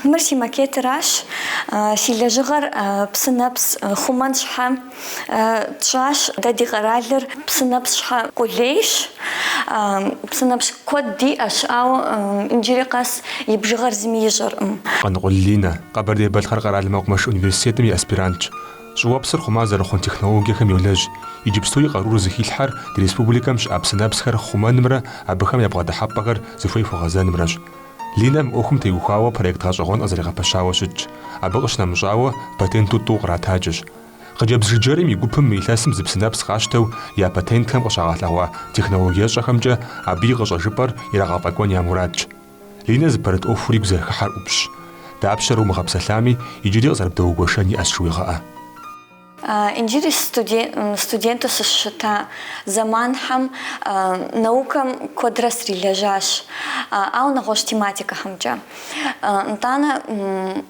Мыр си макетыращ. Си лэжьыгъэр псынэпс хъумэн щхьэ тщӏащ. Дэ ди къэралыр псынэпс щхьэ къулейщ. Псынэпс куэд диӏэщ, ауэ иджыри къэс и бжыгъэр зыми ищӏэркъым. Къанкъул Линэ, Къэбэрдей-Балъкъэр къэрал мэкъумэш университетым и аспирантщ. Щӏыуэпсыр хъума зэрыхъун технологиехэм йолэжь. Иджыпсту и къарур зыхилъхьэр ди республикэм щыӏэ псынэпсхэр хъумэнымрэ абыхэм я бгъэдыхьэпӏэхэр зыхуей хуэгъэзэнымрэщ. Линэ мы ӏуэхум теухуауэ проект гъэщӏэгъуэн къызэригъэпэщауэ щытщ. Абы къыщынэмыщӏауэ, патенту тӏу къратакӏэщ. Хъыджэбз жыджэрым и гупым мы илъэсым зы псынэпс къащтэу я патентхэм къыщагъэлъэгъуа технологиещӏэхэмкӏэ абы и къыщӏэжыпӏэр ирагъэфӏэкӏуэн я мурадщ. Линэ зыпэрыт ӏуэхур игу зэрыхыхьэр ӏупщӏщ. Дапщэрэ умыгъэпсэлъами, иджыри къызэрыбдэгуэшэн иӏэщ жыуегъэӏэ. Иджыри студенту сыщыта зэманхэм наукэм куэдрэ срилэжьащ, ауэ нэгъуэщӏ тематикэхэмкӏэ. Нтӏанэ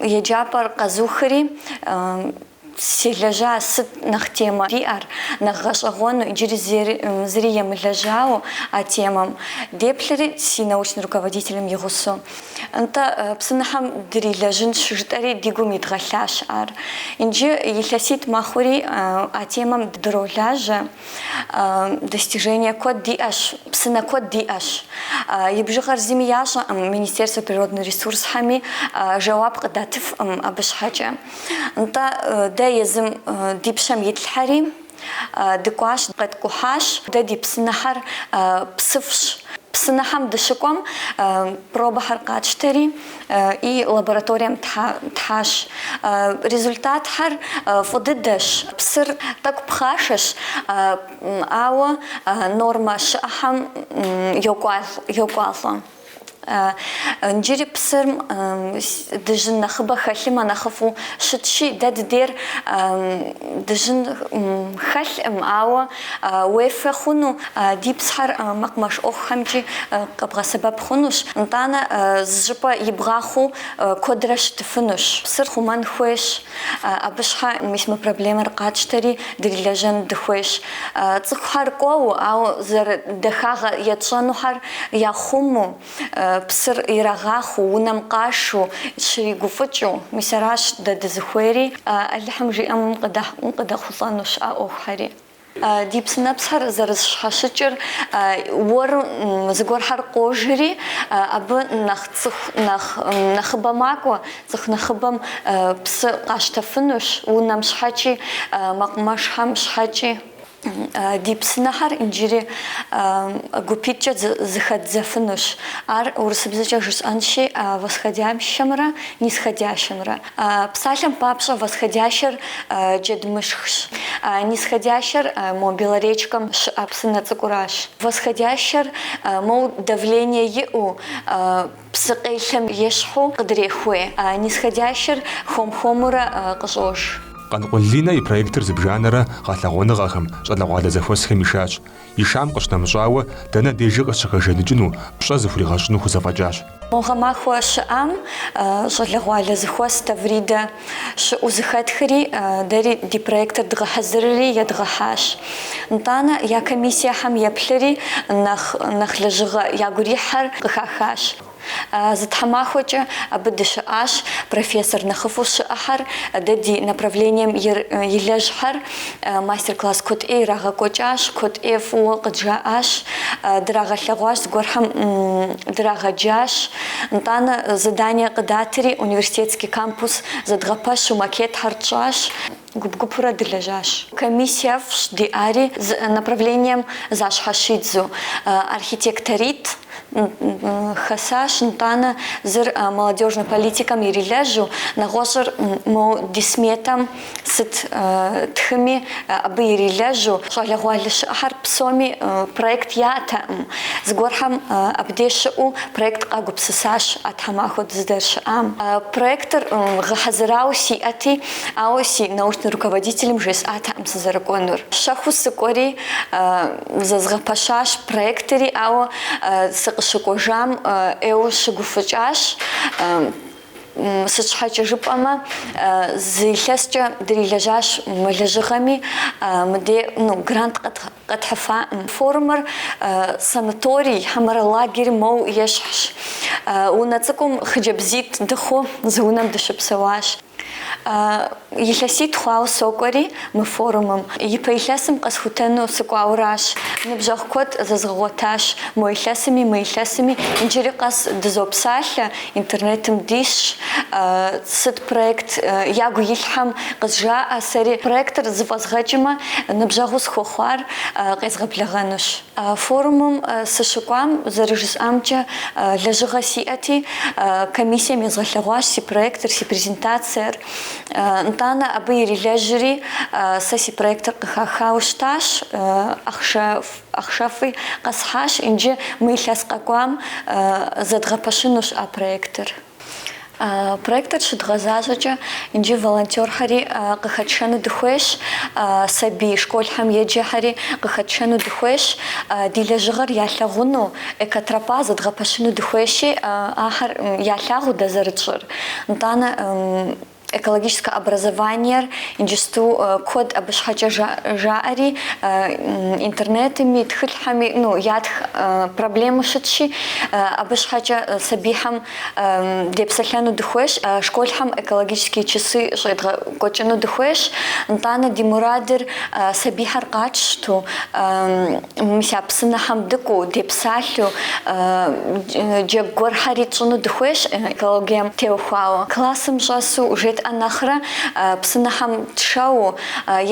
еджапӏэр къэзухри, Селэжьа сыт нэхъ темэ диӏэр, нэхъ гъэщӏэгъуэну, иджыри зыри емылэжьауэ а темэм. Деплъри си научный руководителым и гъусэу. Нтӏэ, псынэхэм дрилэжьынщ жытӏэри ди гум идгъэлъащ ар. Иджы илъэситӏ мэхъури а темэм дролажьэ. Достижение куэд диӏэщ, псынэ куэд диӏэщ. И бжыгъэр зыми ящӏэкъым, Министерство природный ресурсхэми жэуап къыдатыфкъым абы щхьэкӏэ. Нтӏэ, дэ езым ди пщэм итлъхьэри, дыкӏуащ, къэткӏухьащ. Дэ ди псынэхэр псыфӏщ. Псынэхэм дыщыкӏуэм пробэхэр къатщтэри и лабораторием тхьащ. Результатхэр фӏы дыдэщ. Псыр тӏэкӏу пхъашэщ, ауэ нормэ щыӏэхэм йокӏуалӏэ. Иджыри псыр дыжьын нэхъыбэ хэлъымэ нэхъыфӏу щытщи, дэ дыдейр дыжьын хэлъкъым, ауэ уефэ хъуну ди псыхэр мэкъумэш ӏуэхухэмкӏи къэбгъэсэбэп хъунущ. Нтӏанэ зы щӏыпӏэ ибгъахъуу куэдрэ щытыфынущ. Псыр хъумэн хуейщ. Абы щхьэ мис мы проблемэр къатщтэри дрилэжьэн дыхуейщ. Цӏыхухэр кӏуэу, ауэ зэрыдэхагъэ етщӏэнухэр яхъуму, псыр ирагъахъуу, унэм къашу, щригуфӏыкӏыу, мис аращ дэ дызыхуейри, Алыхьым жиӏэм къыдэхъулӏэнущ а ӏуэхухэри. Ди псынэпсхэр зэрызщхьэщыкӏыр уэру зыгуэрхэр къожри, абы нэхъ цӏыху нэхъ нэхъыбэ макӏуэ, цӏыху нэхъыбэм псы къащтэфынущ унэм щхьэкӏи, мэкъумэшхэм щхьэкӏи. Ди псынэхэр иджыри гупитӏкӏэ зыхэддзэфынущ. Ар урысыбзэкӏэ жысӏэнщи, восходящэмрэ нисходящэмрэ. Псалъэм папщӏэ, восходящэр Джэдмышхщ. Нисходящэр мо Белоречкэм щыӏэ псынэ цӏыкӏуращ. Восходящэр моу давление иӏэу, псы къелъэм ещхьу къыдрехуей. Нисходящэр хуэм-хуэмурэ къыщӏож. Къанкъул Линэ и проектыр зыбжанэрэ гъэлъэгъуэныгъэхэм, щӏалэгъуалэ зэхуэсхэм ишащ. Ишам къыщынэмыщӏауэ, дэнэ дежи къыщыхэжаныкӏыну, пщӏэ зыхуригъэщӏыну хузэфӏэкӏащ. Мо гъэмахуэ щыӏам щӏалэгъуалэ зэхуэс Таврида щыӏэу зыхэтхри, дэри ди проектыр дгъэхьэзырри едгъэхьащ. Нтӏанэ я комиссиехэм еплъри, нэхъ нэхъ лэжьыгъэ ягу ирихьэр къыхахащ. Зы тхьэмахуэкӏэ абы дыщыӏащ, профессор нэхъыфӏу щыӏэхэр, дэ ди направлением илэжьхэр мастер-класс куэд ӏей ирагъэкӏуэкӏащ, куэд ӏей фӏыуэ къыджаӏащ, драгъэлъэгъуащ, зыгуэрхэм драгъэджащ. Нтӏанэ задание къыдатри, университетский кампус зэдгъэпэщу макетхэр тщӏащ. Гуп-гупурэ дылэжьащ. Комиссиефӏщ диӏари, зы направлением защхьэщидзу. Архитекторитӏ хэсащ, нтӏанэ зыр молодежнэ политикэм ирилэжьу, нэгъуэщӏыр мо ди сметэм сыт тхыми абы ирилэжьу. Щӏалэгъуалэ щыӏэхэр псоми проект яӏэтэкъым. Зыгуэрхэм абдей щыӏэу проект къагупсысащ а тхьэмахуэ дыздэщыӏам. Проектыр гъэхьэзырауэ сиӏэти, Ауэ си научный руководителым жесӏатэкъым сызэрыкӏуэнур. Щэхуу сыкӏуэри зэзгъэпэщащ проектри, ауэ сыкъыщыкӏуэжам ӏейуэ щыгуфӏыкӏащ. Сыт щхьэкӏэ жыпӏэмэ, зы илъэскӏэ дрилэжьащ мы лэжьыгъэми, мыдей ну, грант къэтхьыфаӏым. Форумыр санаторий хьэмэрэ лагерь моу ещхьщ. Унэ цӏыкӏум хъыджэбзитӏ дыхъуу зы унэм дыщыпсэуащ. Илъэситӏ хъуауэ сокӏуэри мы форумым. Ипэ илъэсым къэсхутэну сыкӏуауращ. Ныбжьэгъу куэд зэзгъэгъуэтащ. Мо илъэсми, мы илъэсми иджыри къэс дызопсалъэ, интернетым дисщ. Сыт проект ягу илъхьэм къызжаӏэ, сэри проектыр зыфӏэзгъэкӏмэ, ныбжьэгъуу схуэхъуар къезгъэблэгъэнущ. Форумым сыщыкӏуам, зэрыжысӏамкӏэ, лэжьыгъэ сиӏэти, комиссием езгъэлъэгъуащ си проектыр, си презентациер. Нтӏанэ абы ирилэжьри, сэ си проектыр къыхахауэ щытащ, ахъшэфӏи къэсхьащ, иджы мы илъэс къэкӏуам зэдгъэпэщынущ а проектыр. Проектыр щыдгъэзащӏэкӏэ иджы волонтерхэри къыхэтшэну дыхуейщ, сабий школхэм еджэхэри къыхэтшэну дыхуейщ, ди лэжьыгъэр ялъагъуну, экотропа зэдгъэпэщыну дыхуейщи, ахэр ялъагъуу дэ зэрытщӏыр. Нтӏанэ экологическэ образованиер иджысту куэд абы щхьэкӏэ жаӏэри, интернетми, тхылъхэми, ну, ятх проблему щытщи, абы щхьэкӏэ сабийхэм депсэлъэну дыхуейщ, школхэм экологические часы щӏедгъэкӏуэкӏыну дыхуейщ. Нтӏанэ ди мурадыр сабийхэр къатщту, мис а псынэхэм дыкӏуэу, депсалъэу, джэгу гуэрхэри тщӏыну дыхуейщ экологием теухуауэ. Классым щӏэсу жетӏэ нэхърэ псынэхэм тшэу,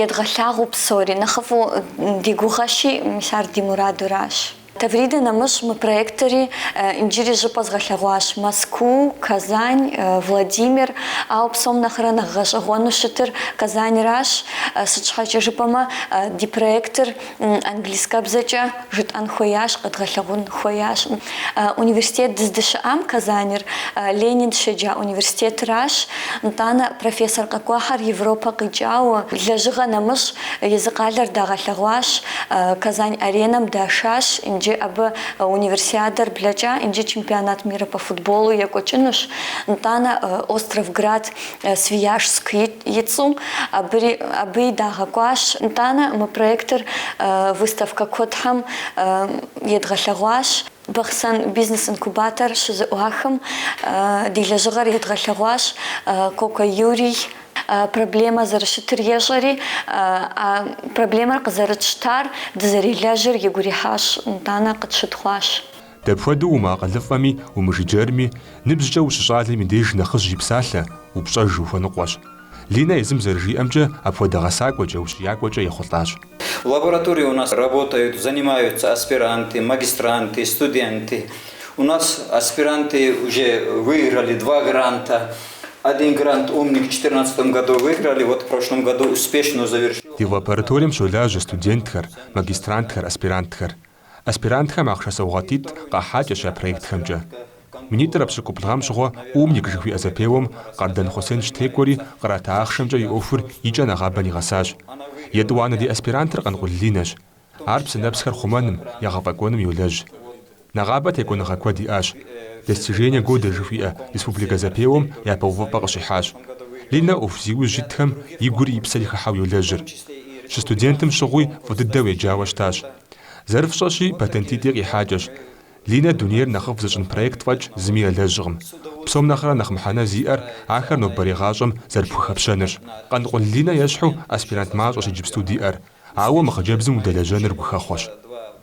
едгъэлъагъуу псори нэхъыфӏу ди гугъэщи, мис ар ди мурадуращ. Таврида нэмыщӏ мы проектри иджыри щӏыпӏэ згъэлъэгъуащ, Мэзкуу, Казань, Владимир, ауэ псом нэхърэ нэхъ гъэщӏэгъуэну щытыр Казаньращ, сыт щхьэкӏэ жыпӏэмэ, ди проектыр английскэбзэкӏэ жытӏэн хуеящ, къэдгъэлъэгъун хуеящ. Университет дыздыщыӏам Казаныр, Ленин щеджа университетращ, нтӏанэ профессор къэкӏуахэр Европэ къикӏауэ, лэжьыгъэ нэмыщӏ Езы къалэр дагъэлъэгъуащ, Казань аренэм дашащ, иджы абы универсиадэр блэкӏа, иджы чемпионат мира по футболу екӏуэкӏынущ. Нтӏанэ Остров Град Свияжск и цӏэу абыри абыи дагъэкӏуащ. Нтӏанэ мы проектыр выставкэ куэдхэм едгъэлъэгъуащ. Бахъсэн бизнес-инкубатор щызэӏуахым ди лэжьыгъэр едгъэлъэгъуащ Кӏуэкӏуэ Юрий. Проблемэ зэрыщытыр ещӏэри, а проблемэр къызэрытщтар, дызэрилэжьыр игу ирихьащ, нтӏанэ къытщытхъуащ. Дапхуэдэу умыакъылыфӏэми, умыжыджэрми, ныбжькӏэ ущыщӏалэм и деж нэхъыжь и псалъэ, упщӏэж ухуэныкъуэщ. Линэ езым зэрыжиӏэмкӏэ, апхуэдэ гъэсакӏуэкӏэ, ущиякӏуэкӏэ ехъулӏащ. В лаборатории у нас работают, занимаются аспиранты, магистранты, студенты. У нас аспиранты уже выиграли два гранта. Один грант «Умник» в 2014 году выиграли, вот в прошлом году успешно завершили. Ди лабораторием щолажьэ студентхэр, магистрантхэр, аспирантхэр. Аспирантхэм ахъшэ саугъэтитӏ къахьакӏэщ я проектхэмкӏэ. Минитӏрэ пщыкӏуплӏ гъэм щыгъуэ «Умник» жыхуиӏэ зэпеуэм Къардэн Хъусен щытекӏуэри, кърата ахъшэмкӏэ и ӏуэхур и кӏэ нэгъабэ нигъэсащ. Етӏуанэ ди аспирантыр Къанкъул Линэщ. Ар псынэпсхэр хъумэным, егъэфӏэкӏуэным йолэжь. Нэгъабэ текӏуэныгъэ куэд иӏащ. Достижение года жыхуиӏэ республикэ зэпеуэм япэ увыпӏэ къыщихьащ. Линэ ӏуэху зи ужь итхэм и гури и псэри хыхьэу йолэжьыр. Щыстудентым щыгъуи фӏы дыдэу еджауэ щытащ. Зэрыфщӏэщи, патентитӏи къихьакӏэщ. Линэ дунейр нэхъыфӏ зыщӏын проект фӏэкӏ зыми елэжькъым. Псом нэхърэ нэхъ мыхьэнэ зиӏэр ахэр нобэрей гъащӏэм зэрыпхухэпщэнырщ. Къанкъул Линэ ещхьу аспирант мащӏэщ иджыпсту диӏэр. Ауэ мы хъыджэбзым удэлэжьэныр гухэхъуэщ.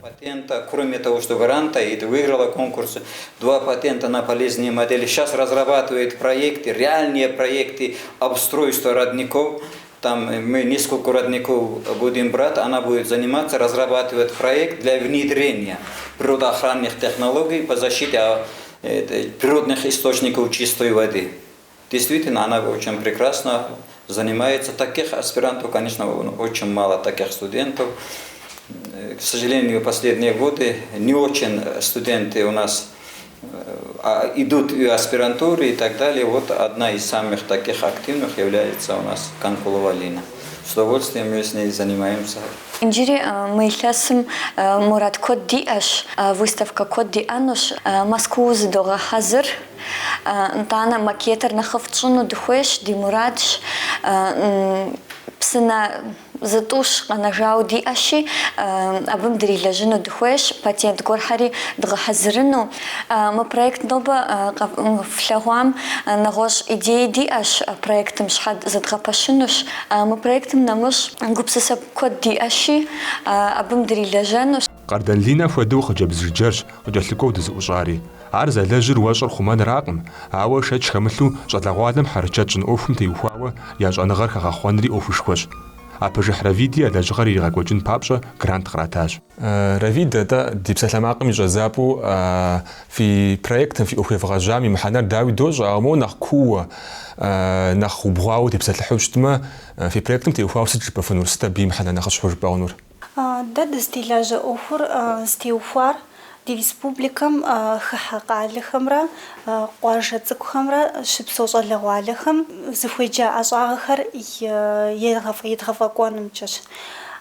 Патента, кроме того, что гранта, и выиграла конкурс, два патента на полезные модели. Сейчас разрабатывает проекты, реальные проекты обустройства родников. Там мы несколько родников будем брать, она будет заниматься, разрабатывать проект для внедрения природоохранных технологий по защите природных источников чистой воды. Действительно, она очень прекрасно занимается. Таких аспирантов, конечно, очень мало таких студентов. К сожалению, последние годы не очень студенты у нас идут и аспирантуры и так далее. Вот одна из самых таких активных является у нас Канкулова Лина. С удовольствием мы с ней занимаемся. Иджыри мы илъэсым мурад куэд диӏэщ, выставкэ куэд диӏэнущ, Мэзкуу зыдогъэхьэзыр. Нтӏанэ макетыр нэхъыфӏ тщӏыну дыхуейщ, ди мурадщ. Псынэ. зытӏущ къэнэжауэ диӏэщи, абым дрилэжьыну дыхуейщ, патент гуэрхэри дгъэхьэзырыну. Мы проект нобэ флъэгъуам нэгъуэщӏ идеи диӏэщ, проектым щхьэ зэдгъэпэщынущ. Мы проектым нэмыщӏ гупсысэ куэд диӏэщи, абым дрилэжьэнущ. Къардэн Линэ хуэдэу хъыджэбз жыджэрщ къыкӏэлъыкӏуэу дызыӏущӏари. Ар зэлэжьыр уэщӏыр хъумэнракъым, ауэ шэч хэмылъу щӏалэгъуалэм хьэрычэт щӏын ӏуэхум теухуауэ я щӏэныгъэр хэгъэхъуэнри ӏуэхушхуэщ. Апэжыхь Равиди а лэжьыгъэр иригъэкӏуэкӏын папщӏэ грант къратащ. Равидэ, атӏэ, ди псалъэмакъым и щӏэдзапӏэу фи проектым, фи ӏуэху евгъэжьам и мыхьэнэр дауи дощӏэ, ауэ моуэ нэхъ кууэ, нэхъ убгъуауэ тепсэлъыхьу щытмэ, фи проектым теухуауэ сыт жыпӏэфынур, сыт абы и мыхьэнэ нэхъыщхьэу жыпӏэ хъунур? Дэ дызытелажьэ ӏуэхур зытеухуар ди республикэм хыхьэ къалэхэмрэ къуажэ цӏыкӏухэмрэ щыпсэу щӏалэгъуалэхэм зыхуеджа ӏэщӏагъэхэр едгъэфӏэкӏуэнымкӏэщ.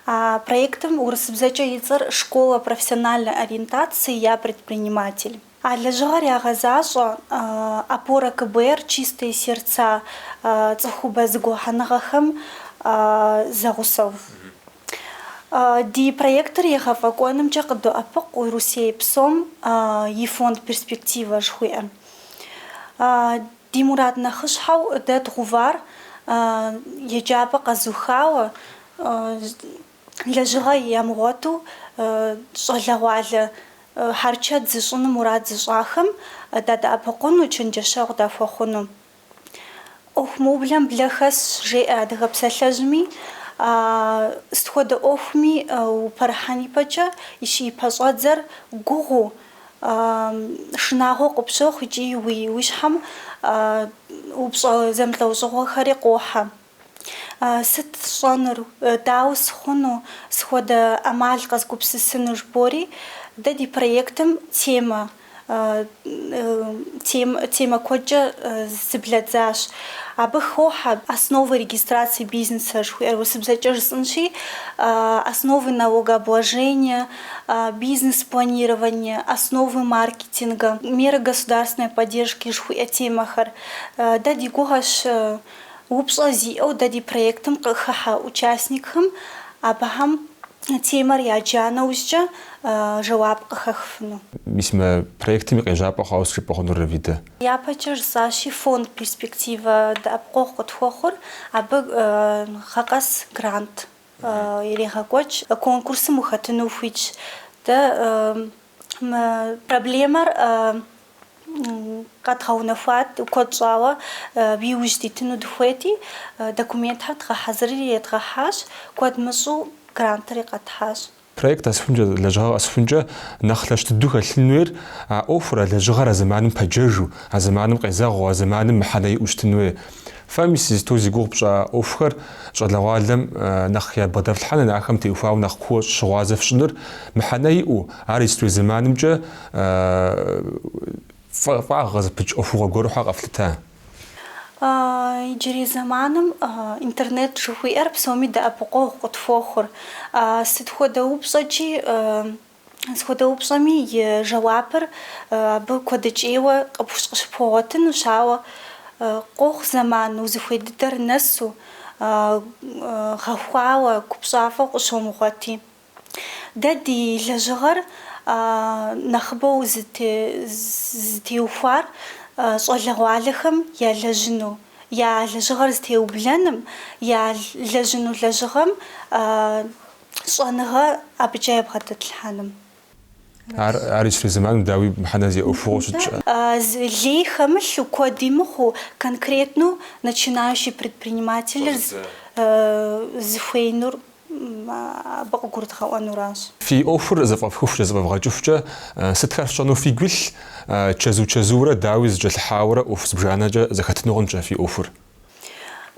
А проектым урысыбзэкӏэ и цӏэр Школа профессиональной ориентации Я предприниматель. А лэжьыгъэр ягъэзащӏэ Опора КБР, Чистые сердца цӏыхубэ зэгухьэныгъэхэм зэгъусэу. Ди проектыр егъэфӏэкӏуэнымкӏэ къыдоӏэпыкъу Урысей псом и фонд Перспектива жыхуиӏэр. Ди мурад нэхъыщхьэу дэ дгъэувар еджапӏэ къэзухауэ, лэжьыгъэ ямыгъуэту щӏалэгъуалэ хьэрычэт зыщӏыну мурад зыщӏахэм дадэӏэпыкъуну, чэнджэщэгъу дахуэхъуну. ӏуэху мыублэм блэ хэсщ, жеӏэ адыгэ псалъэжьми, сыт хуэдэ ӏуэхуми упэрыхьэн ипэкӏэ и пэщӏэдзэр гугъуу, шынагъуэу къыпщохъу икӏи уи щхьэм упщӏэ зэмылӏэужьыгъуэхэри къохьэ. Сыт сщӏэнур, дауэ сыхъуну, сыт хуэдэ ӏэмал къэзгупсысыну жыбори, дэ ди проектым темэ темэ куэдкӏэ зыблэдзащ. Абы хохьэ основы регистрации бизнеса жыхуиӏэр урысыбзэкӏэ жысӏэнщи, основы налогообложения, бизнес-планирование, основы маркетинга, меры государственной поддержки жыхуиӏэ темэхэр. Дэ ди гугъэщ Упщӏэ зиӏэу дэ ди проектым къыхыхьэ участникхэм абыхэм темэр яджа нэужькӏэ жэуап къыхэхыфыну. Мис мы проектым и къежьапӏэ хъуауэ сыт жыпӏэ хъунур, Равидэ? Япэкӏэ жысӏащи, фонд Перспектива дэӏэпыкъуэгъу къытхуэхъур абы гъэ къэс грант ирегъэкӏуэкӏ, конкурсым ухэтыну ухуитщ. Дэ мы проблемэр къэдгъэунэхуат, куэд щӏауэ иужь дитыну дыхуейти, документхэр дгъэхьэзырри едгъэхьащ, куэд мыщӏу грантри къэтхьащ. Проект къэсыхункӏэ, лэжьыгъэ къэсыхункӏэ нэхъ лъэщ дыдэу хэлъын хуейр а ӏуэхур, а лэжьыгъэр а зэманым пэджэжу, а зэманым къезэгъыу, а зэманым мыхьэнэ иӏэу щытын хуей. Фэ мис иджыпсту зи гугъу пщӏа ӏуэхухэр щӏалэгъуалэм нэхъ ябгъэдэфлъхьэныр, ахэм теухуауэ нэхъ кууэ щыгъуазэ фщӏыныр мыхьэнэ иӏэу, ар иджыпстурей зэманымкӏэ фӏагъ къызыпыкӏ ӏуэхугъуэ гуэру щхьэ къэфлъыта? Иджырей зэманым интернет жыхуиӏэр псоми дэӏэпыкъуэгъу къытхуохъур. Сыт хуэдэ упщӏэкӏи, сыт хуэдэ упщӏэми и жэуапыр абы куэдыкӏейуэ къыщыпхуэгъуэтынущ, ауэ къохъу зэман узыхуей дыдэр нэсу, гъэхуауэ, купщӏафӏэу къыщомыгъуэти. Дэ ди лэжьыгъэр нэхъыбэу зытеухуар щӏалэгъуалэхэм ялэжьыну, я лэжьыгъэр зэтеублэным, ялэжьыну лэжьыгъэм щӏэныгъэ абыкӏэ ябгъэдэтлъхьэным. Ар, ар иджырей зэманым дауи мыхьэнэ зиӏэ ӏуэхугъуэу щытщ. Лей хэмылъу, куэди мыхъуу, конкретнэу начинающий предпринимателыр зыхуеинур абы къыгурыдгъэӏуэнуращ. Фи ӏуэхур зэфӏэфхыхукӏэ, зэфӏэвгъэкӏыхукӏэ сытхэр фщӏэну фигу илъ? Чэзу-чэзуурэ, дауи зэкӏэлъыхьауэрэ ӏуэху зыбжанэкӏэ зэхэтыну хъунщ а фи ӏуэхур.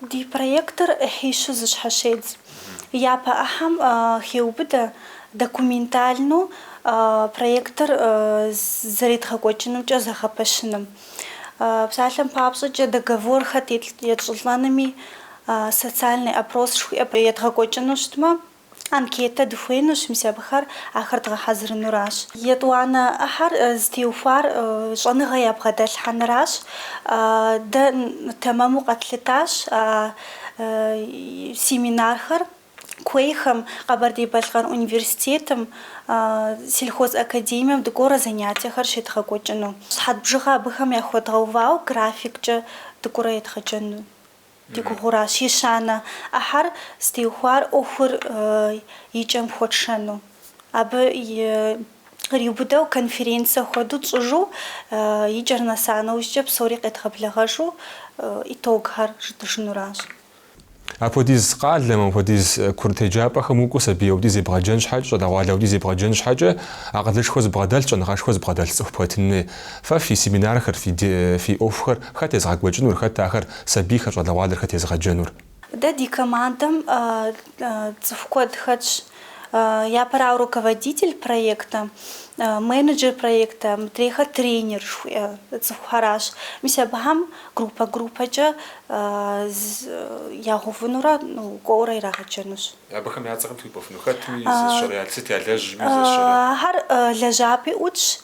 Ди проектыр ӏыхьищу зыщхьэщедз. Япэ ӏыхьэм хеубыдэ документальнэу проектыр зэредгъэкӏуэкӏынумкӏэ зэгъэпэщыным. Псалъэм папщӏэкӏэ договорхэр етщӏылӏэнуми, социальный опрос жыхуиӏэр едгъэкӏуэкӏыну щытмэ, Анкетэ дыхуейнущ, мис абыхэр ахэр дгъэхьэзырынуращ. Етӏуанэ ӏыхьэр зытеухуар щӏэныгъэ ябгъэдэлъхьэныращ. Дэ тэмэму къэтлъытащ а семинархэр. куейхэм, Къэбэрдей-Балъкъэр университетым, сельхозакадемием дыкӏуэурэ занятиехэр щедгъэкӏуэкӏыну. Сыхьэт бжыгъэ абыхэм яхуэдгъэувауэ графиккӏэ дыкӏуэурэ едгъэджэну ди гугъуращ. Ещанэ ӏыхьэр зытеухуар ӏуэхур и кӏэм хуэтшэну. Абы и къриубыдэу конференцэ хуэдэу тщӏыжу, и кӏэр нэса нэужькӏэ псори къедгъэблэгъэжу итогхэр жытӏыжынуращ. Апхуэдиз къалэм, апхуэдиз курыт еджапӏэхэм укӏуэу сабий апхуэдиз ебгъэджэн щхьэкӏэ, щӏалэгъуалэ апхуэдиз ебгъэджэн щхьэкӏэ, акъылышхуэ зыбгъэдэлъ, щӏэныгъэшхуэ зыбгъэдэлъ цӏыху бгъуэтын хуей. Фэ фи семинархэр, фи фи ӏуэхухэр хэт езыгъэкӏуэкӏынур, хэт ахэр сабийхэр, щӏалэгъуалэр хэт езыгъэджэнур? Дэ ди командэм цӏыху куэд хэтщ. Япэрауэ руководитель проекта, менеджер проекта, мыдрейхэр тренер жыхуиӏэ цӏыхухэращ. Мис абыхэм группэ-группэкӏэ ягъэувынурэ кӏуэурэ ирагъэджэнущ. Абыхэм я цӏэхэм тхуипӏуэфыну хэтми, зыщӏэрэ, я сыт ялэжьми, зыщӏэрэ? Ахэр лэжьапӏи ӏутщ,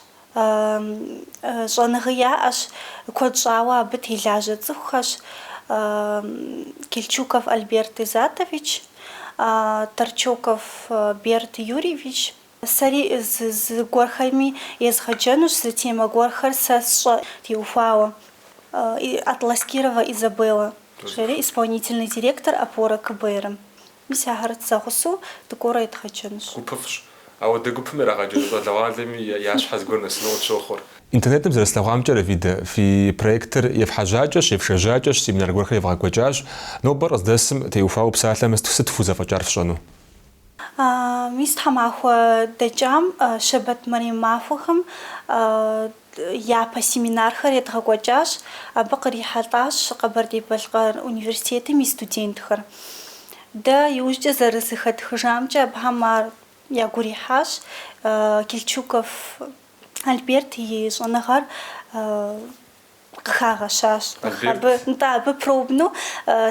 Щӏэныгъи яӏэщ, куэд щӏауэ абы телажьэ цӏыхухэщ, Кельчуков Альберт Изатович, Торчоков Берт Юрьевич. Сэри зыгуэрхэми езгъэджэнущ, зы темэ гуэрхэр сэ сщӏэ теухуауэ. Атласкирова Изабелла жери, исполнительный директор Опора КБР-м. Мис ахэр зэгъусэу дыкӏуэурэ едгъэджэнущ. Гупыфӏщ. Ауэдэ гупым ирагъэджэну щӏалэгъуалэми я щхьэ зыгуэр нэсыну къытщохъур. Интернетым зэрыслъэгъуамкӏэ, Равидэ, фи проектыр ефхьэжьакӏэщ, ефшэжьакӏэщ, семинар гуэрхэр евгъэкӏуэкӏащ. Нобэр къыздэсым теухуауэ псалъэмэ, сыт фхузэфӏэкӏар фщӏэну? Мис тхьэмахуэ дэкӏам, щэбэт мэрем махуэхэм япэ семинархэр едгъэкӏуэкӏащ. Абы кърихьэлӏащ Къэбэрдей-Балъкъэр университетым и студентхэр. Дэ иужькӏэ зэрызэхэтхыжамкӏэ абыхэм ар ягу ирихьащ. Кельчуков Альберт и щӏэныгъэр къыхагъэщащ. Абы, нтӏэ, абы пробнэу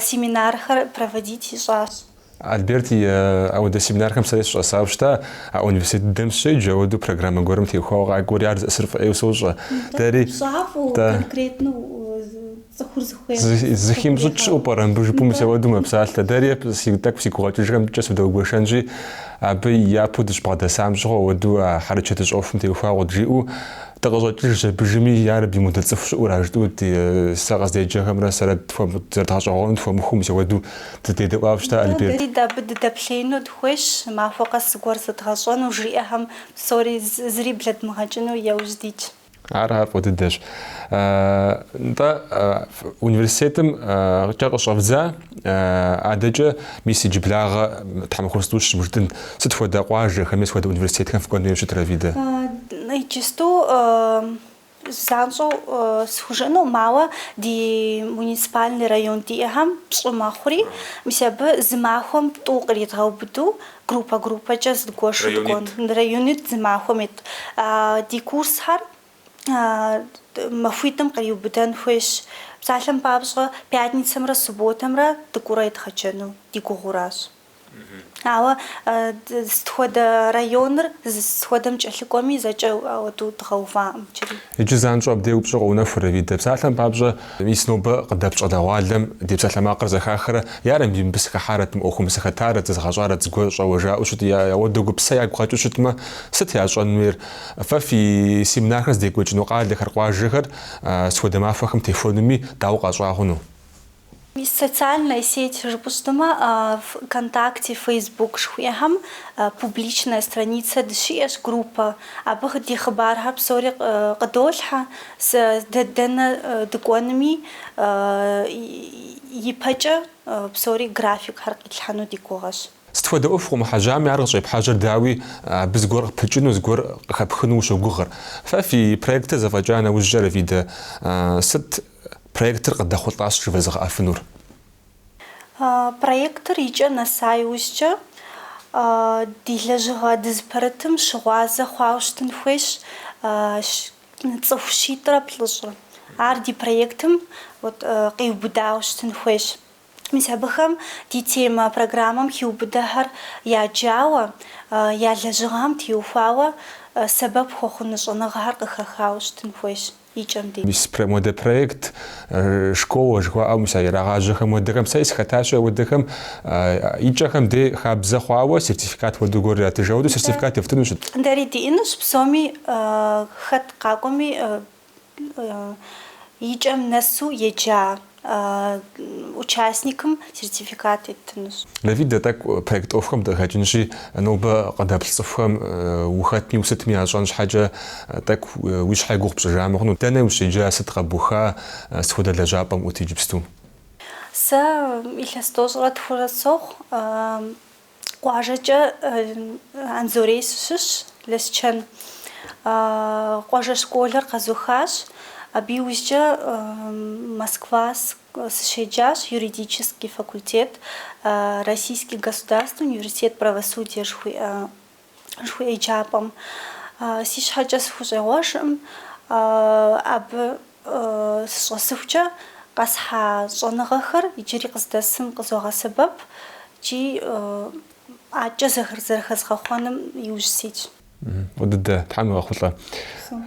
семинархэр проводить ищӏащ. Альберт и ауэдэ семинархэм сэри сыщӏэсауэ щыта, а университет дыдэм сыщеджэ, ауэдэу программэ гуэрым теухуауэ къакӏуэри, ар зыӏысыр фӏы ӏейуэ сощӏэ. Дэри, Пщӏафӏэу, дэ конкретнэу цӏыхур зыхуейр зыхимыщӏыкӏ щыӏэу пӏэрэ мыбы жыпӏэу мис ауэдэу мэпсалъэ. Дэри си тӏэкӏу си гукъэкӏыжхэмкӏэ сывдэгуэшэнщи, абы япэу дыщыбгъэдэсам щыгъуэ ауэдэу а хьэрычэтыщӏэ ӏуэхум теухуауэ къыджиӏэу, Дыкъыщӏэкӏыжщ абыжми, ярэби, модэ цӏыху щыӏэура жытӏэу ди сэ къыздеджэхэмрэ сэрэ зэрыдгъэщӏэгъуэну тхуэмыхуу мис ауэдэу дыдедэӏуауэ щыта Альберт. Дэри абы дыдэплъеину дыхуейщ, махуэ къэс зыгуэр зэдгъэщӏэну, жиӏэхэм псори зыри блэдмыгъэкӏыну яужь дитщ. Ар ар фӏы дыдэщ. Нтӏэ, университетым кӏэ къыщӏэвдза, адэкӏэ мис иджыблагъэ тхьэмахуэ зытӏущым жытӏын, сыт хуэдэ къуажэхэм е сыт хуэдэ университетхэм фыкӏуэн хуейуэ щыт, Равидэ? Иджысту занщӏэу схужыӏэнукъым, ауэ ди муниципальный район диӏэхэм пщӏы мэхъури, мис абы зы махуэм тӏу къридгъэубыду группэ-группэкӏэ зыдгуэшу дыкӏуэн. Районитӏ зы махуэм ит. Ди курсхэр махуитӏым къриубыдэн хуейщ. Псалъэм папщӏэ, пятницэмрэ субботэмрэ дыкӏуэурэ едгъэджэну ди гугъуращ. Ауэ сыт хуэдэ районыр сыт хуэдэм кӏэлъыкӏуэми зэкӏэ ауэдэу дгъэуваӏым иджыри. Иджы занщӏэу абдей упщӏэ къоунэхур, Равидэ. Псалъэм папщӏэ, мис нобэ къыдэплъ щӏалэгъуалэм ди псалъэмакъыр зэхахрэ, ярэби, мыбы сыхыхьарэт, мы ӏуэхум сыхэтарэт, зэзгъэщӏарэт зыгуэр щӏэуэ жаӏэу щыт, ауэдэ гупсысэ ягу къэкӏыу щытмэ, сыт ящӏэн хуейр? Фэ фи семинархэр здекӏуэкӏыну къалэхэр, къуажэхэр сыт хуэдэ махуэхэм техуэнуми, дауэ къащӏа хъуну? Социальная сеть жыпӏэу щытмэ, ВКонтакте, Фейсбук жыхуиӏэхэм публичная страница дыщиӏэщ, группэ. Абы ди хъыбархэр псори къыдолъхьэ, дэ дэнэ дыкӏуэнуми ипэкӏэ псори графикхэр къитлъхьэну ди гугъэщ. Сыт хуэдэ ӏуэху къыумыхьэжьами, ар къыщӏепхьэжьэр, дауи, абы зыгуэр къыпыкӏыну, зыгуэр къыхэпхыну ущогугъыр. Фэ фи проектыр зэфӏэкӏа нэужькӏэ, Равидэ, сыт проектыр къыдэхъулӏащ жывэзыгъэӏэфынур? Проектыр икӏэ нэса иужькӏэ ди лэжьыгъэ дызыпэрытым щыгъуазэ хъуауэ щытын хуейщ цӏыху щитӏрэ плӏыщӏыр. Ар ди проектым вот къиубыдауэ щытын хуейщ. Мис абыхэм ди темэ программэм хиубыдэхэр яджауэ, я лэжьыгъэм теухуауэ сэбэп хуэхъуну щӏэныгъэхэр къыхахауэ щытын хуейщ. и кӏэм дей. Мис мыуэдэ проект школа жыхуаӏэу мис а ирагъажьэхэм уэдэхэм, сэри сыхэтащи ауэдэхэм и кӏэхэм дей хабзэ хъуауэ сертификат хуэдэу гуэр иратыж. Ауэдэу сертификат ефтыну щыт? Дэри диӏэнущ, псоми хэт къакӏуэми И кӏэм нэсу еджа участникым сертификат еттынущ. Равидэ, тӏэкӏу проект ӏуэхухэм дыкъыхэкӏынщи, нобэ къыдэплъ цӏыхухэм ухэтми усытми ящӏэн щхьэкӏэ тӏэкӏу уи щхьэ и гугъу пщӏыжамэ хъуну. Дэнэ ущеджа, сыт къэбуха, сыт хуэдэ лэжьапӏэм уӏут иджыпсту? Сэ илъэс тӏощӏрэ тхурэ сохъу. Къуажэкӏэ Анзорей сыщыщщ, Лэсчэн. Къуажэ школыр къэзухащ. Абы иужькӏэ Москва сыщеджащ, юридический факультет, Российский государственный университет правосудия жыхуиӏэ жыхуиӏэ еджапӏэм. Си щхьэкӏэ сыхущӏегъуэжкъым. Абы сыщӏэсыхукӏэ къэсхьа щӏэныгъэхэр иджыри къыздэсым къызогъэсэбэп икӏи адэкӏэ зэрыхэзгъэхъуэным иужь ситщ. Фӏы дыдэ, Тхьэм уигъэхъулӏэ.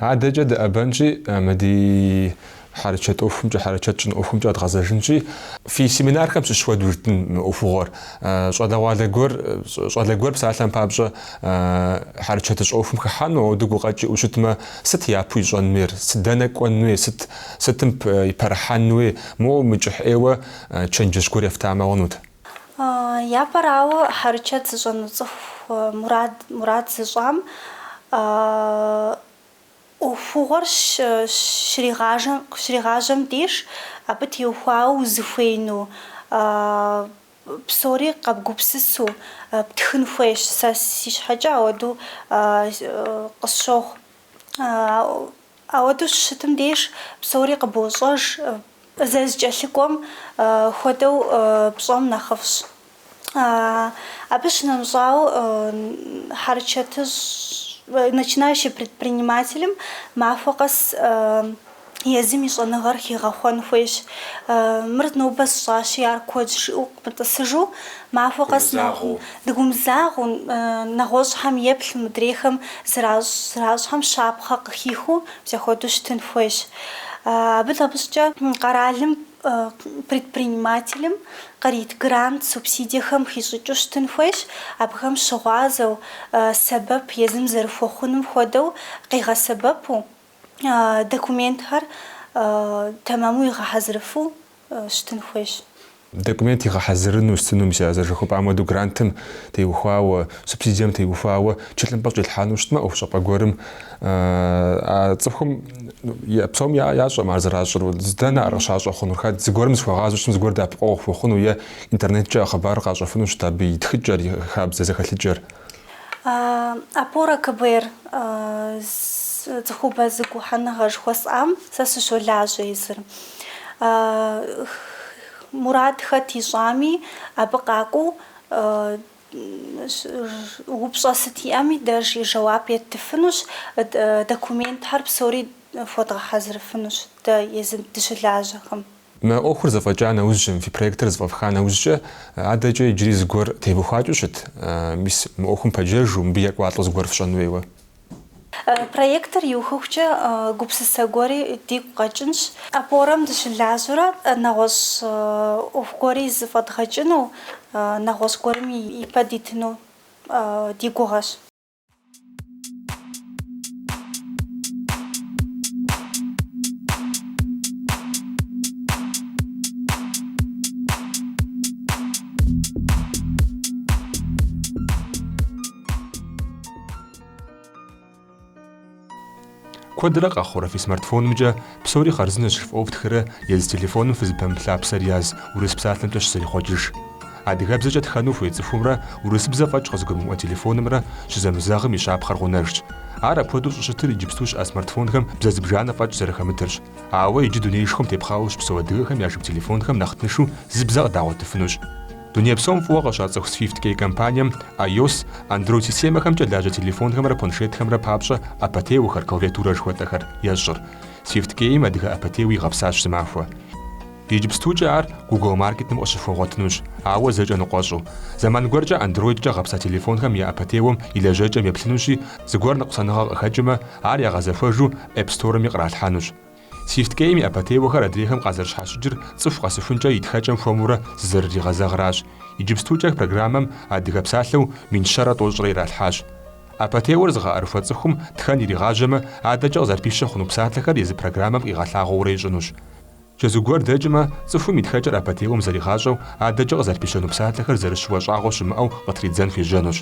Адэкӏэ дыӏэбэнщи, мы ди хьэрычэт ӏуэхумкӏэ, хьэрычэт щӏын ӏуэхумкӏэ къэдгъэзэжынщи, фи семинархэм щыщ хуэдэу жытӏын мы ӏуэхугъуэр. Щӏалэгъуалэ гуэр, щӏалэ гуэр псалъэм папщӏэ хьэрычэтыщӏ ӏуэхум хыхьэну, ауэдэу гукъэкӏ иӏэу щытмэ, сыт япэу ищӏэн хуейр, сыт дэнэ кӏуэн хуей, сыт, сытым пэрыхьэн хуей, моуэ мыкӏыхь ӏейуэ чэнджэщ гуэр ефтамэ хъунут. Япэрауэ, хьэрычэт зыщӏэну цӏыху мурад, мурад зыщӏам ӏуэхугъуэр щригъажэм, щригъажьэм деж абы теухуауэ узыхуеину псори къэбгупсысу птхын хуейщ. Сэ си щхьэкӏэ ауэдэу къысщохъу. Ауэдэу щыщытым деж псори къыбощӏэж, зэрызэкӏэлъыкӏуэм хуэдэу пщӏэм нэхъыфӏщ. Абы щынэмыщӏауэ хьэрычэтыщӏ, начинающий предпринимателым махуэ къэс езым и щӏэныгъэр хигъэхъуэн хуейщ. Мыр нобэ сщӏащи, ар куэдщ жиӏэу мытӏысыжу, махуэ къэс дыгумызагъэу, нэгъуэщӏхэм еплъу, мыдрейхэм зэращӏхэм щапхъэ къыхихыу мис апхуэдэу щытын хуейщ. Абы нэмыщӏкӏэ къэралым предпринимателым кърит грант, субсидиехэм хищӏыкӏыу щытын хуейщ, абыхэм щыгъуазэу, сэбэп езым зэрыхуэхъуным хуэдэу къигъэсэбэпу, документхэр тэмэму игъэхьэзырыфу щытын хуейщ. Документ игъэхьэзырыну щытыну, мис а зэрыжыхуэпӏам хуэдэу грантым теухуауэ, субсидием теухуауэ тхылъымпӏэ щӏилъхьэну щытмэ, ӏуэхущӏапӏэ гуэрым а цӏыхум псом ящӏэм ар зэращӏыр, дэнэ ар къыщащӏэ хъунур, хэт зыгуэрым зыхуагъазэу щытмэ, зыгуэр дэӏэпыкъуэгъу хуэхъуну е интернеткӏэ хъыбар къащӏэфыну щыт абы и тхыкӏэр, и хабзэ зэхэлъыкӏэр. Опора КБР цӏыхубэ зэгухьэныгъэ жыхуэсӏам сэ сыщолажьэ езыр. Мурад хэт ищӏами, абы къакӏуэу упщӏэ сыт иӏэми, дэ жэуап еттыфынущ, документхэр псори хуэдгъэхьэзырыфынущ дэ езым дыщылажьэхэм. Мы ӏуэхур зэфӏэкӏа нэужьым, фи проектыр зэфӏэфха нэужькӏэ, адэкӏэ иджыри зыгуэр тевухуакӏэу щыт, мис мы ӏуэхум пэджэжу, мыбы екӏуалӏэу зыгуэр фщӏэн хуейуэ? Проектыр иухыхукӏэ гупсысэ гуэри дигу къэкӏынщ. Опорэм дыщылажьэурэ нэгъуэщӏ ӏуэху гуэри зэфӏэдгъэкӏыну, нэгъуэщӏ гуэрым ипэ дитыну ди гугъэщ. Куэдрэ къэхъурэ фи смартфонымкӏэ псори хъарзынэщ жыфӏэу фтхырэ езы телефоным фызыпэмыплъа псэр яз урыс псалъэмкӏэ щызэрихъуэкӏыж. Адыгэбзэкӏэ тхэну хуей цӏыхумрэ урысыбзэ фӏэкӏ къызыгурымыӏуэ телефонымрэ щызэмызэгъым и щапхъэр гъунэжщ. Ар апхуэдэу щӏыщытыр иджыпсту щыӏэ смартфонхэм бзэ зыбжанэ фӏэкӏ зэрыхэмытырщ. Ауэ иджы дунеишхуэм тепхъауэ щыпсэу адыгэхэм я жып телефонхэм нэхъ тыншу зы бзэ къыдагъуэтыфынущ. Дуней псом фӏыуэ къыщацӏыху SwiftKey компанием iOS, Android системэхэмкӏэ лажьэ телефонхэмрэ планшетхэмрэ папщӏэ ӏэпэтеуэхэр, клавиатурэ жыхуэтӏэхэр, ещӏыр. SwiftKey-м адыгэ ӏэпэтеуи игъэпсащ зымахуэ. Иджыпстукӏэ ар Google Market-м къыщыфхуэгъуэтынущ, ауэ зэкӏэ ныкъуэщӏу. Зэман гуэркӏэ Android-кӏэ гъэпса телефонхэм я ӏэпэтеуэм и лэжьэкӏэм еплъынущи, зыгуэр ныкъусаныгъэ къыхэкӏмэ, ар ягъэзэхуэжу App Store-ми къралъхьэнущ. SwiftKey-м и ӏэпэтеуэхэр адрейхэм къазэрыщхьэщыкӏыр цӏыху къэсыхункӏэ и тхэкӏэм хуэмурэ зызэрыригъэзэгъращ. Иджыпстукӏэ программэм адыгэ псалъэу 1130 иралъхьащ. ӏэпэтеуэр зыгъэӏэрыхуэ цӏыхум тхэн иригъажьэмэ, адэкӏэ къызэрыпищэ хъуну псалъэхэр езы программэм къигъэлъагъуэурэ ищӏынущ. Чэзу гуэр дэкӏмэ, цӏыхум и тхэкӏэр ӏэпэтеуэм зэригъащӏэу, адэкӏэ къызэрыпищэну псалъэхэр зэрыщыуэ щӏагъуэ щымыӏэу къытридзэн хуежьэнущ.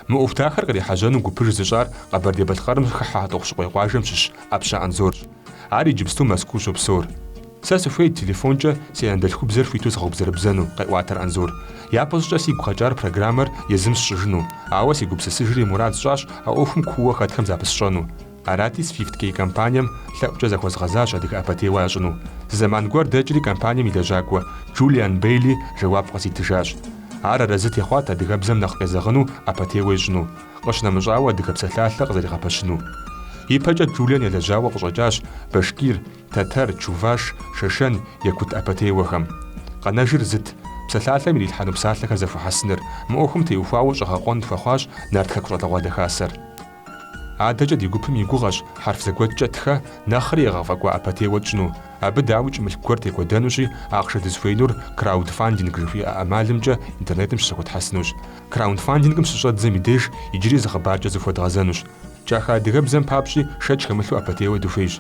Мы ӏуэху дахэр кърихьэжьэну гупыж зыщӏар Къэбэрдей-Балъкъэрым хыхьэ Хьэтӏохъущыкъуей къуажэм щыщ ӏэпщэ Анзорщ. Ар иджыпсту Мэзкуу щопсэур. Сэ сыхуейт телефонкӏэ си анэдэлъхубзэр хуиту згъэубзэрыбзэну, къеӏуатэр Анзор. Япэщӏыкӏэ сигу къэкӏар программэр езым сщӏыжыну, ауэ сегупсысыжри мурад сщӏащ а ӏуэхум кууэ хэтхэм запысщӏэну. Арати, SwiftKey компанием лъэӏукӏэ захуэзгъэзащ адыгэ ӏэпэтеуэ ящӏыну. Зы зэман гуэр дэкӏри компанием и лэжьакӏуэ Джулиан Бейли жэуап къызитыжащ. Ар арэзы техъуат адыгэбзэм нэхъ къезэгъыну ӏэпэтеуэ ищӏыну, къыщынэмыщӏауэ адыгэ псалъалъэ къызэригъэпэщыну. Ипэкӏэ Джулиан елэжьауэ къыщӏэкӏащ башкир, тэтэр, чуваш, шэшэн, якут ӏэпэтеуэхэм. Къэнэжыр зыт, псалъалъэм ирилъхьэну псалъэхэр зэхуэхьэсыныр. Мы ӏуэхум теухуауэ щӏэгъэкъуэн тхуэхъуащ Нарт Хэку щӏалэгъуалэ хасэр. Адэкӏэ ди гупым и гугъэщ хьэрф зэгуэткӏэ тхэ, нэхъри егъэфӏэкӏуа ӏэпэтеуэ тщӏыну. Абы дауикӏ мылъку гуэр текӏуэдэнущи, ахъшэ дызыхуеинур краудфандинг жыхуиӏэ ӏэмалымкӏэ интернетым щызэхуэтхьэсынущ. Краундфандингым щыщӏэддзэм и деж иджыри зы хъыбаркӏэ зыхуэдгъэзэнущ. Кӏахэ адыгэбзэм папщӏи шэч хэмылъу ӏэпэтеуэ дыхуейщ.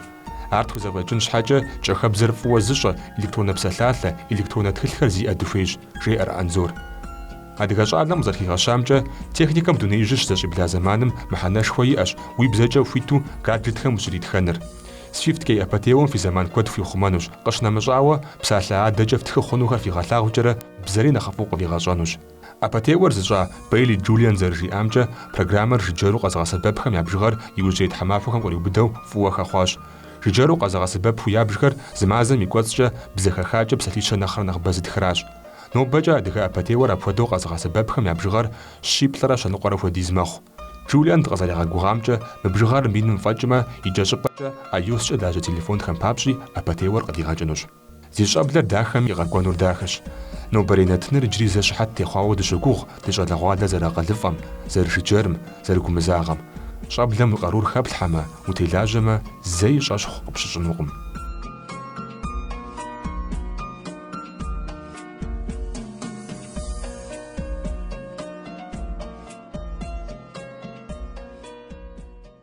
Ар тхузэфӏэкӏын щхьэкӏэ кӏахэбзэр фӏыуэ зыщӏэ, электроннэ псалъалъэ, электроннэ тхылъхэр зиӏэ дыхуейщ, жеӏэр Анзор. Адыгэ щӏалэм къызэрыхигъэщамкӏэ, техникэм дунеижьыр щызэщӏибла зэманым мыхьэнэшхуэ иӏэщ уи бзэкӏэ хуиту гаджетхэм ущритхэныр. SwiftKey ӏэпэтеуэм фи зэман куэд фхуихъумэнущ, къыщынэмыщӏауэ, псалъэ адэкӏэ фтхы хъунухэр фигъэлъагъукӏэрэ бзэри нэхъыфӏу къывигъэщӏэнущ. Ӏэпэтеуэр зыщӏа Бейли Джулиан зэрыжиӏамкӏэ, программэр жыджэру къэзыгъэсэбэпхэм я бжыгъэр иужьрей тхьэмахуэхэм къриубыдэу фӏыуэ хэхъуащ. Жыджэру къэзыгъэсэбэпу ябжхэр зы мазэм и кӏуэцӏкӏэ бзэ хэхакӏэ псалъищэ нэхърэ нэхъыбэ зытхращ. Нобэкӏэ адыгэ ӏэпэтеуэр апхуэдэу къэзыгъэсэбэпхэм я бжыгъэр щиплӏрэ щэныкъуэрэ хуэдиз мэхъу. Джулиан дыкъызэригъэгугъамкӏэ, мы бжыгъэр миным фӏэкӏмэ, икӏэщӏыпӏэкӏэ iOS-кӏэ лажьэ телефонхэм папщӏи ӏэпэтеуэр къыдигъэкӏынущ. Зи щӏэблэр дахэм и къэкӏуэнур дахэщ. Нобэрей нэтыныр иджыри зэ щыхьэт техъуауэ дыщогугъ ди щӏалэгъуалэр зэрыакъылыфӏэм, зэрыжыджэрым, зэрыгумызагъэм. Щӏэблэм уи къарур хэплъхьэмэ, утелажьэмэ, зэи щӏэщхъу къыпщыщӏынукъым.